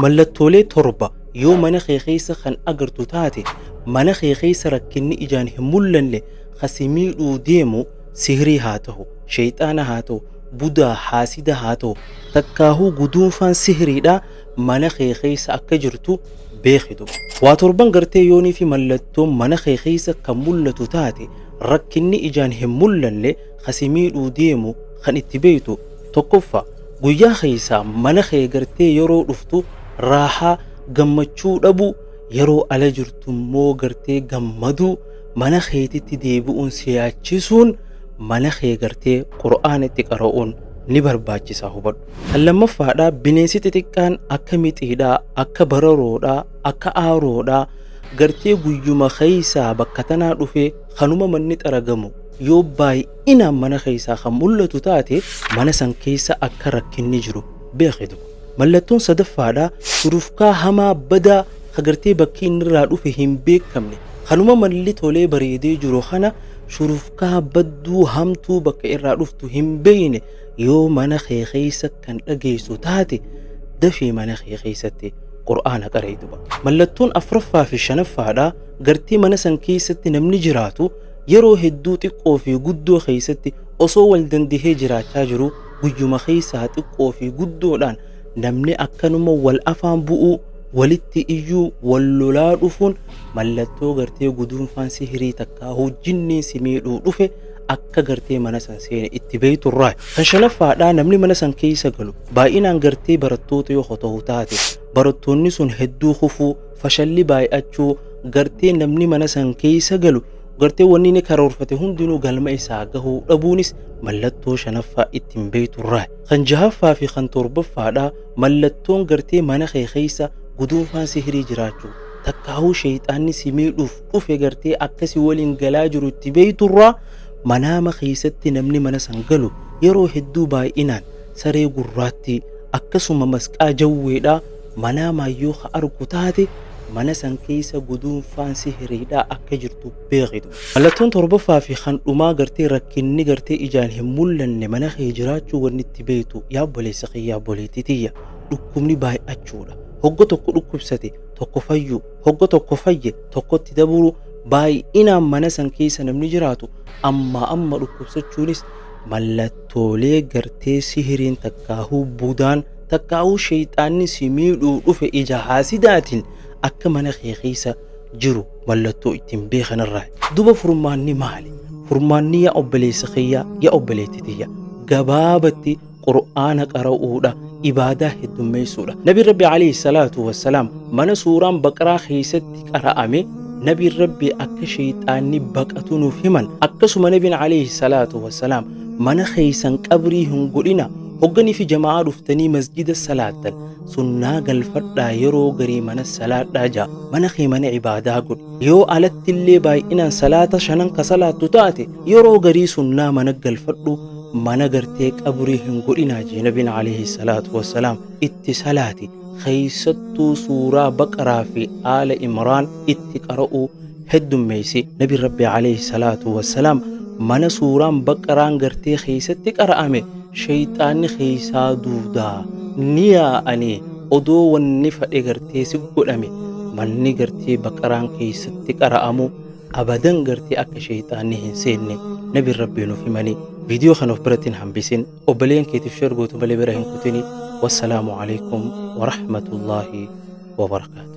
Mallattoolee 7 yoo mana kee keessa kan agartu taate, mana kee keessa rakkinni ijaan hin mul'anne ka si miidhuu deemu sihrii haa tahu, sheyxaana haa tahu, budaa, haasida haa tahu, takkaahuu guduunfaan sihriidhaa mana kee keessa akka jirtu beeki duba. Waa torban gartee yoonii fi mallattoon mana kee keessa kan mul'atu taate, rakkinni ijaan hin mul'anne ka si miidhuu deemu kan itti beektu 1ffaa, Guyyaa keessaa mana kee gartee yeroo dhuftu raahaa, gammachuu dhabuu, yeroo ala jirtu immoo gartee gammaduu, mana keetitti deebi'uun si yaachisuun mana kee gartee Qur'aana itti qara'uun ni barbaachisa hubadhu. Kan lammaffaadhaa bineensi xixiqqaan akka mixiidhaa, akka bararoodhaa, akka aaroodhaa gartee guyyuma keessaa bakka tanaa dhufee kanuma manni xaragamu yoo baay'inaan mana keessaa kan mul'atu taate mana san keessa akka rakkinni jiru beeki duba. Mallattoon sadaffaadha shurufkaa hamaa badaa ka gartee bakki inni irraa dhufe hin beekamne kanuma malli tolee bareedee jiru kana shurufkaa badduu hamtuu bakka irraa dhuftu hin beekne yoo mana kee keessa kan dhageessu taate dafii mana kee keessatti Qur'aana qara'i duba. Mallattoon afraffaa fi shanaffaadha gartee mana san keessatti namni jiraatu yeroo hedduu xiqqoo fi guddoo keessatti osoo wal dandahee jiraachaa jiruu guyyuma keessaa xiqqoo fi guddoodhaan namni akkanuma wal afaan bu'uu, walitti iyyuu, wal lolaa dhufuun mallattoo gartee guduunfaan sihirii takkaahuu jinniin si miidhuu dhufe akka gartee mana san seene itti beekturraa. Kan shanaffaadhaa namni mana san keessa galu baay'inaan gartee barattoota yoo ta'u taate barattoonni sun hedduu kufuu, fashalli baay'achuu, gartee namni mana san keessa galu gartee wanni inni karoorfate hundinuu galma isaa gahuu dhabuunis mallattoo shanaffaa ittiin beekturraa. Kan jahaffaa fi kan torbaffaadha mallattoon gartee mana kee keessa guduunfaan sihirii jiraachuu takkaahuu sheeyxaanni si miidhuuf dhufe gartee akka si waliin galaa jiru itti beekturraa manaama keessatti namni mana san galu yeroo hedduu baay'inaan saree gurraattii akkasuma masqaa jawweedhaa manaamaan yoo ka argu taate mana san keessa guduunfaan sihiriidhaa akka jirtu beekitu. Mallattoon torbaffaa fi kan dhumaa gartee rakkinni gartee ijaan hin mul'anne mana kee jiraachuu wanni itti beektu yaa obboleessa kiyya yaa obboleettii tiyya dhukkubni baay'achuudha. Hogga tokko dhukkubsate tokko fayyuu, hogga tokko fayye tokkotti dabruu baay'inaan mana san keessa namni jiraatu ammaa amma dhukkubsachuunis mallattoolee gartee sihiriin takkaahuu budaan takkaahuu sheyxaanni si miidhuu dhufe ija haasidaatiin akka mana kee keessa jiru mallattoo ittiin beekan irraa. Duba furmaanni maali? Furmaanni yaa obboleessa kiyya yaa obboleetti tiyya gabaabatti Qur'aana qara'uudha, ibaadaa heddummeessuudha. Nabiin Rabbi alayhi salaatu wassalaam mana suuraan Baqaraa keessatti qara'ame Nabiin Rabbi akka sheyxaanni baqatu nuuf himan. Akkasuma Nabiin alayhi salaatu wassalaam mana keessan qabrii hin godhina hogganii fi jama'aa dhuftanii masjida salaattan sunnaa galfadhaa yeroo garii mana salaadhaa ja'a. Mana kee mana ibaadaa godhi. Yoo alattillee baay'inaan salaata shanan ka salaattu taate yeroo garii sunnaa mana galfadhu mana gartee qabrii hin godhinaa jee Nabiin alayhi salaatu wassalaam itti salaati keessattuu suuraa Baqaraa fi Aala Imraan itti qara'uu heddummeessi. Nabiin Rabbi alayhi salaatu wassalaam mana suuraan Baqaraan gartee keessatti qara'ame sheyxaanni keessaa duudaa ni yaa'anii odoo wanni fadhe gartee si godhame manni gartee Baqaraan keessatti qara'amu abadan gartee akka sheyxaanni hin seenne Nabiin Rabbii nuuf himanii. Viidiyoo kana of biratti hin hambisin, obboleeyyan keetiif share gootu malee bira hin kutini. Wassalaamu alaikum warahmatullaahi wabarakaatu.